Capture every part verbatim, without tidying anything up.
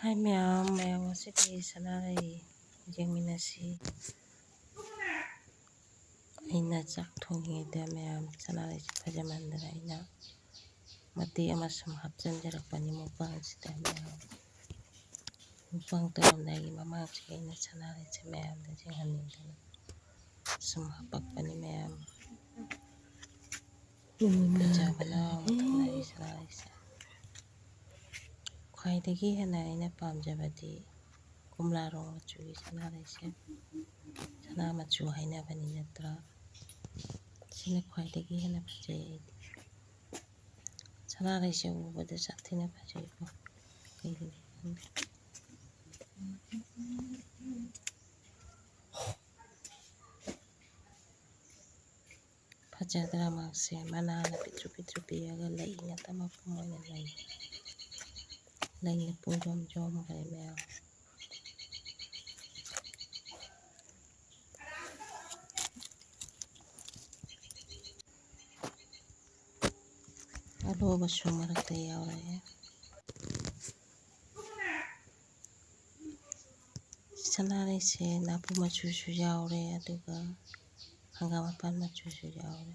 ꯍꯥꯏ ꯃꯌꯥꯝ, ꯃꯌꯥꯝ ꯉꯁꯤꯗꯤ ꯁꯅꯥꯔꯩ ꯌꯦꯡꯃꯤꯟꯅꯁꯤ꯫ ꯑꯩꯅ ꯆꯥꯛ ꯊꯣꯡꯉꯤꯉꯩꯗ ꯃꯌꯥꯝ ꯁꯅꯥꯔꯩꯁꯦ ꯐꯖꯃꯟꯗꯅ ꯑꯩꯅ ꯃꯇꯦꯛ ꯑꯃ ꯁꯨꯝ ꯍꯥꯞꯆꯤꯟꯖꯔꯛꯄꯅꯤ ꯃꯨꯛꯕꯥꯡꯁꯤꯗ ꯃꯌꯥꯝ꯫ ꯃꯨꯛꯕꯥꯡ ꯇꯧꯔꯝꯗꯥꯏꯒꯤ ꯃꯃꯥꯡꯁꯤꯗ ꯑꯩꯅ ꯁꯅꯥꯔꯩꯁꯦ ꯃꯌꯥꯝꯗ ꯌꯦꯡꯍꯟꯅꯤꯡꯗꯅ ꯁꯨꯝ ꯍꯥꯄꯛꯄꯅꯤ ꯃꯌꯥꯝ꯫ ꯐꯖꯕꯅ ꯃꯊꯪꯗ ꯑꯩ ꯁꯅꯥꯔꯩꯁꯦ꯫ ꯈ꯭ꯋꯥꯏꯗꯒꯤ ꯍꯦꯟꯅ ꯑꯩꯅ ꯄꯥꯝꯖꯕꯗꯤ ꯀꯣꯝꯂꯥꯔꯣꯡ ꯃꯆꯨꯒꯤ ꯁꯅꯥꯔꯩꯁꯦ꯫ ꯁꯅꯥ ꯃꯆꯨ ꯍꯥꯏꯅꯕꯅꯤ ꯅꯠꯇ꯭ꯔꯥ? ꯁꯤꯅ ꯈ꯭ꯋꯥꯏꯗꯒꯤ ꯍꯦꯟꯅ ꯐꯖꯩ ꯑꯩꯗꯤ꯫ ꯁꯅꯥꯔꯩꯁꯦ ꯎꯕꯗ ꯁꯥꯊꯤꯅ ꯐꯖꯩꯀꯣ꯫ ꯀꯩꯒꯤꯅꯣ ꯈꯪꯗꯦ꯫ ꯐꯖꯗ꯭ꯔꯥ ꯃꯥꯁꯦ? ꯃꯅꯥꯅ ꯄꯤꯛꯇ꯭ꯔꯨ ꯄꯤꯛꯇ꯭ꯔꯨ ꯄꯤꯛꯑꯒ ꯂꯩ ꯉꯥꯛꯇ ꯃꯄꯨꯡ ꯑꯣꯏꯅ ꯂꯩ꯫ ꯂꯩꯅ ꯄꯨꯡꯖꯣꯝ ꯖꯣꯝꯈ꯭ꯔꯦ ꯃꯌꯥꯝ꯫ ꯑꯂꯣꯕꯁꯨ ꯃꯔꯛꯇ ꯌꯥꯎꯔꯛꯑꯦ꯫ ꯁꯅꯥꯔꯩꯁꯦ ꯅꯥꯄꯨ ꯃꯆꯨꯁꯨ ꯌꯥꯎꯔꯦ, ꯑꯗꯨꯒ ꯍꯪꯒꯥꯝ ꯃꯄꯥꯟ ꯃꯆꯨꯁꯨ ꯌꯥꯎꯔꯦ꯫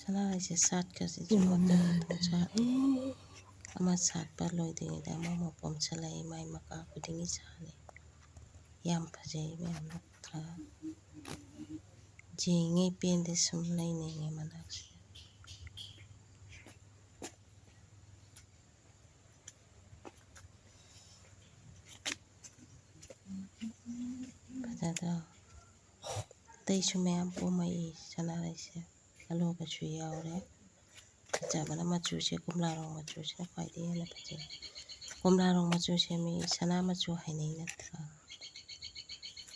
ꯁꯅꯥꯔꯩꯁꯦ ꯁꯥꯠꯀꯁꯤꯁꯨ ꯃꯇꯨꯡ ꯃꯇꯨꯡ ꯁꯥꯠꯂꯤ꯫ ꯑꯃ ꯁꯥꯠꯄ ꯂꯣꯏꯗ꯭ꯔꯤꯉꯩꯗ ꯑꯃꯃꯨꯛ ꯄꯣꯝꯁꯜꯂꯛꯏ, ꯃꯥꯏ ꯃꯀꯥ ꯈꯨꯗꯤꯡꯒꯤ ꯁꯥꯠꯂꯤ꯫ ꯌꯥꯝ ꯐꯖꯩ ꯃꯌꯥꯝ ꯅꯠꯇ꯭ꯔꯥ? ꯌꯦꯡꯉꯦ ꯄꯦꯟꯗꯦ ꯁꯨꯝ ꯂꯩꯅꯤꯡꯉꯦ ꯃꯅꯥꯛꯁꯤꯗ꯫ ꯐꯖꯗ꯭ꯔꯣ? ꯑꯇꯩꯁꯨ ꯃꯌꯥꯝ ꯄꯣꯝꯃꯛꯏ ꯁꯅꯥꯔꯩꯁꯦ꯫ ꯑꯂꯣꯕꯁꯨ ꯌꯥꯎꯔꯦ꯫ ꯐꯖꯕꯅ ꯃꯆꯨꯁꯦ ꯀꯣꯝꯂꯥꯔꯣꯡ ꯃꯆꯨꯁꯤꯅ ꯈ꯭ꯋꯥꯏꯗꯒꯤ ꯍꯦꯟꯅ ꯐꯖꯩ꯫ ꯀꯣꯝꯂꯥꯔꯣꯡ ꯃꯆꯨꯁꯦ ꯃꯤ ꯁꯅꯥ ꯃꯆꯨ ꯍꯥꯏꯅꯩ ꯅꯠꯇ꯭ꯔꯥ?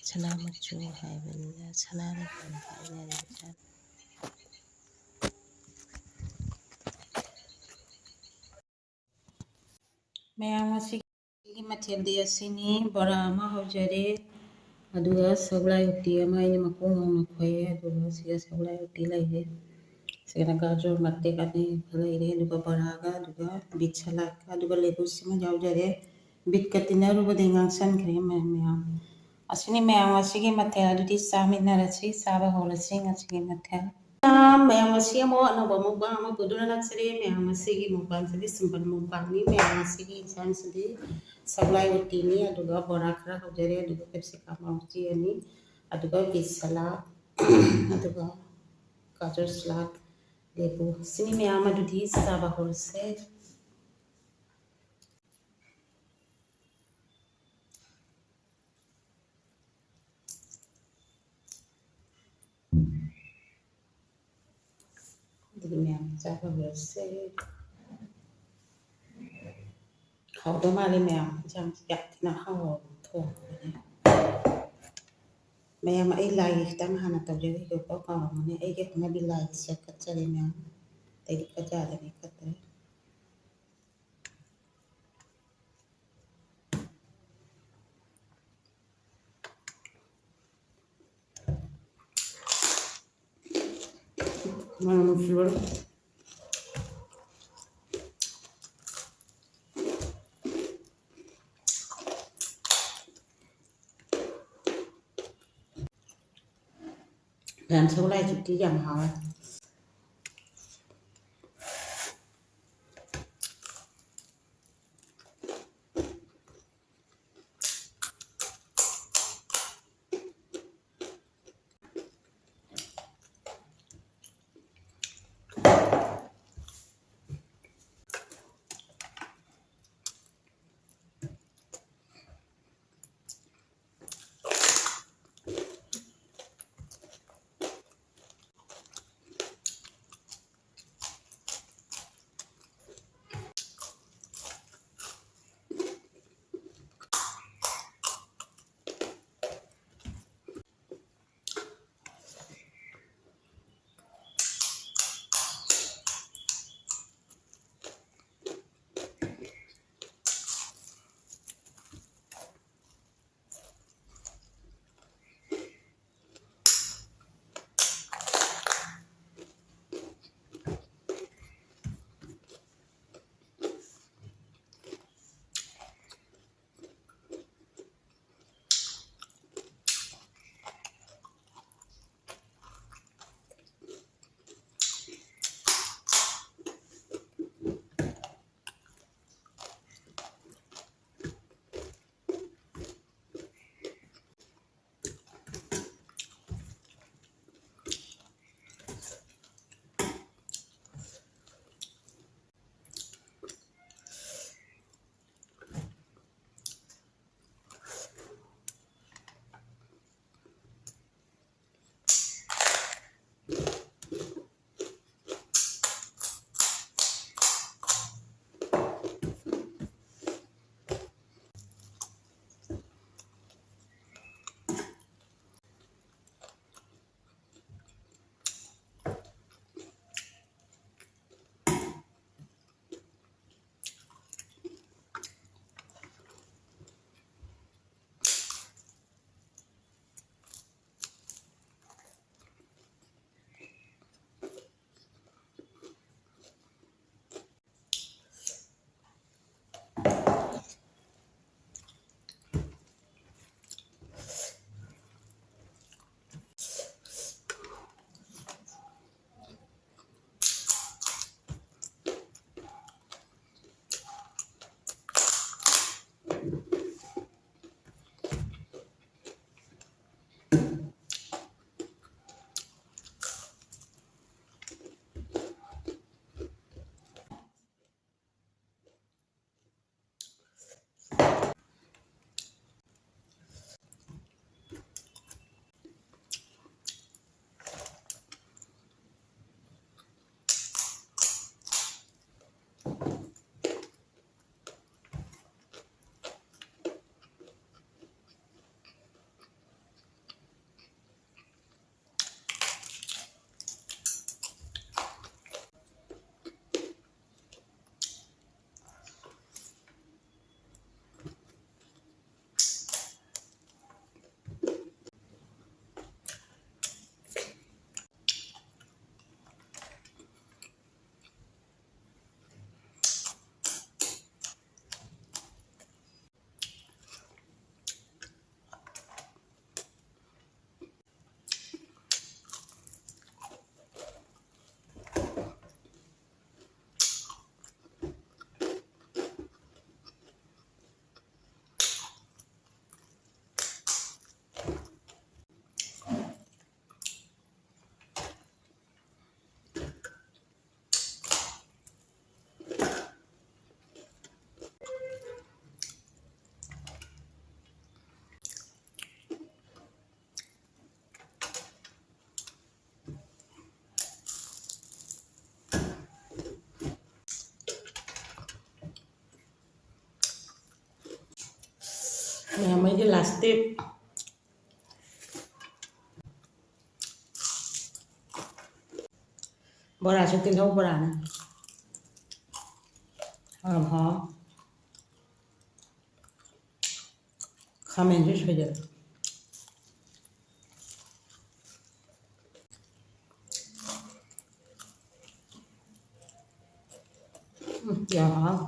ꯁꯅꯥ ꯃꯆꯨ ꯍꯥꯏꯕꯅꯤꯅ ꯁꯅꯥꯔꯩ ꯍꯥꯏꯅ ꯍꯥꯏꯅꯔꯤꯕꯖꯥꯠꯅꯤ꯫ ꯃꯌꯥꯝ ꯉꯁꯤꯒꯤ ꯃꯊꯦꯜꯗꯤ ꯑꯁꯤꯅꯤ꯫ ꯕꯣꯔꯥ ꯑꯃ ꯍꯧꯖꯔꯦ, ꯑꯗꯨꯒ ꯁꯒꯣꯜꯍꯋꯥꯏ ꯎꯇꯤ ꯑꯃ ꯑꯩꯅ ꯃꯀꯨ ꯉꯧꯅ ꯈꯣꯏꯌꯦ꯫ ꯑꯗꯨꯒ ꯁꯤꯒ ꯁꯒꯣꯜꯍꯋꯥꯏ ꯎꯇꯤ ꯂꯩꯔꯦ꯫ ꯁꯤꯒꯅ ꯒꯥꯖꯔ ꯃꯇꯦꯛ ꯑꯅꯤ ꯂꯩꯔꯦ꯫ ꯑꯗꯨꯒ ꯕꯣꯔꯥꯒ, ꯑꯗꯨꯒ ꯕꯤꯠ ꯁꯂꯥꯗꯀ, ꯑꯗꯨꯒ ꯂꯦꯕꯨꯁꯤꯃ ꯌꯥꯎꯖꯔꯦ꯫ ꯕꯤꯠꯀ ꯇꯤꯟꯅꯔꯨꯕꯗꯒꯤ ꯉꯥꯡꯁꯟꯈ꯭ꯔꯦ ꯃꯌꯥꯝ꯫ ꯑꯁꯤꯅꯤ ꯃꯌꯥꯝ ꯉꯁꯤꯒꯤ ꯃꯊꯦꯜ꯫ ꯑꯗꯨꯗꯤ ꯆꯥꯃꯤꯟꯅꯔꯁꯤ, ꯆꯥꯕ ꯍꯧꯔꯁꯤ ꯉꯁꯤꯒꯤ ꯃꯊꯦꯜ꯫ ꯃꯌꯥꯝ, ꯉꯁꯤ ꯑꯃꯨꯛ ꯑꯅꯧꯕ mukbang ꯑꯃ ꯄꯨꯗꯨꯅ ꯂꯥꯛꯆꯔꯦ꯫ ꯃꯌꯥꯝ, ꯉꯁꯤꯒꯤ mukbangꯁꯤꯗꯤ simple mukbangꯅꯤ꯫ ꯃꯌꯥꯝ, ꯉꯁꯤꯒꯤ ꯏꯟꯁꯥꯡꯁꯤꯗꯤ ꯁꯒꯣꯜꯍꯋꯥꯏ ꯎꯇꯤꯅꯤ, ꯑꯗꯨꯒ ꯕꯣꯔꯥ ꯈꯔ ꯍꯧꯖꯔꯦ, ꯑꯗꯨꯒ capsicum ꯃꯔꯨ ꯆꯦ ꯑꯅꯤ, ꯑꯗꯨꯒ ꯕꯤꯠ ꯁꯂꯥꯗ, ꯑꯗꯨꯒ ꯒꯥꯖꯔ ꯁꯂꯥꯗ, ꯂꯦꯕꯨ꯫ ꯁꯤꯅꯤ ꯃꯌꯥꯝ, ꯑꯗꯨꯗꯤ ꯆꯥꯕ ꯍꯧꯔꯁꯦ꯫ ꯑꯗꯨꯗꯤ ꯃꯌꯥꯝ ꯆꯥꯕ ꯍꯧꯔꯁꯦ꯫ ꯍꯥꯎꯗꯧ ꯃꯥꯜꯂꯦ ꯃꯌꯥꯝ, ꯏꯟꯁꯥꯡꯁꯤ ꯌꯥꯝ ꯊꯤꯅ ꯍꯥꯎꯕ ꯊꯣꯡꯕꯅꯦ꯫ ꯃꯌꯥꯝ, ꯑꯩ ꯂꯥꯏꯒꯤ ꯈꯤꯇꯪ ꯍꯥꯟꯅ ꯇꯧꯖꯈꯤꯒꯦꯀꯣ, ꯀꯥꯎꯔꯝꯃꯅꯤ꯫ ꯑꯩꯒꯤ ꯍꯧꯅꯕꯤ ꯂꯥꯏꯒꯤꯁꯦ ꯀꯠꯆꯔꯦ ꯃꯌꯥꯝ, ꯑꯇꯩꯗꯤ ꯀꯠ ꯌꯥꯗꯕꯅꯤ, ꯀꯠꯇ꯭ꯔꯦ꯫ ꯃꯅꯝ ꯅꯨꯡꯁꯤꯕ꯫ ꯃꯌꯥꯝ, ꯁꯒꯣꯜꯍꯋꯥꯏ ꯎꯇꯤ ꯌꯥꯝ ꯍꯥꯎꯋꯦ꯫ ꯄ꯭ꯂꯥꯁꯇꯤꯛ꯫ ꯕꯣꯔꯥꯁꯨ ꯇꯤꯜꯍꯧ ꯕꯣꯔꯥꯅꯤ꯫ ꯌꯥꯝ ꯍꯥꯎ꯫ ꯈꯥꯃꯦꯟꯁꯨ ꯁꯣꯏꯖꯜꯂꯦ꯫ ꯎꯝ, ꯌꯥꯝ ꯍꯥꯎ꯫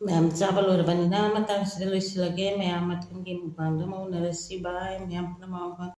ꯃꯌꯥꯝ ꯆꯥꯕ ꯂꯣꯏꯔꯕꯅꯤꯅ ꯃꯇꯥꯡꯁꯤꯗ ꯂꯣꯏꯁꯤꯜꯂꯒꯦ꯫ ꯃꯌꯥꯝ ꯃꯊꯪꯒꯤ mukbangꯗ ꯑꯃꯨꯛ ꯎꯅꯔꯁꯤ꯫ Bye꯫ ꯃꯌꯥꯝ ꯄꯨꯝꯅꯃꯛ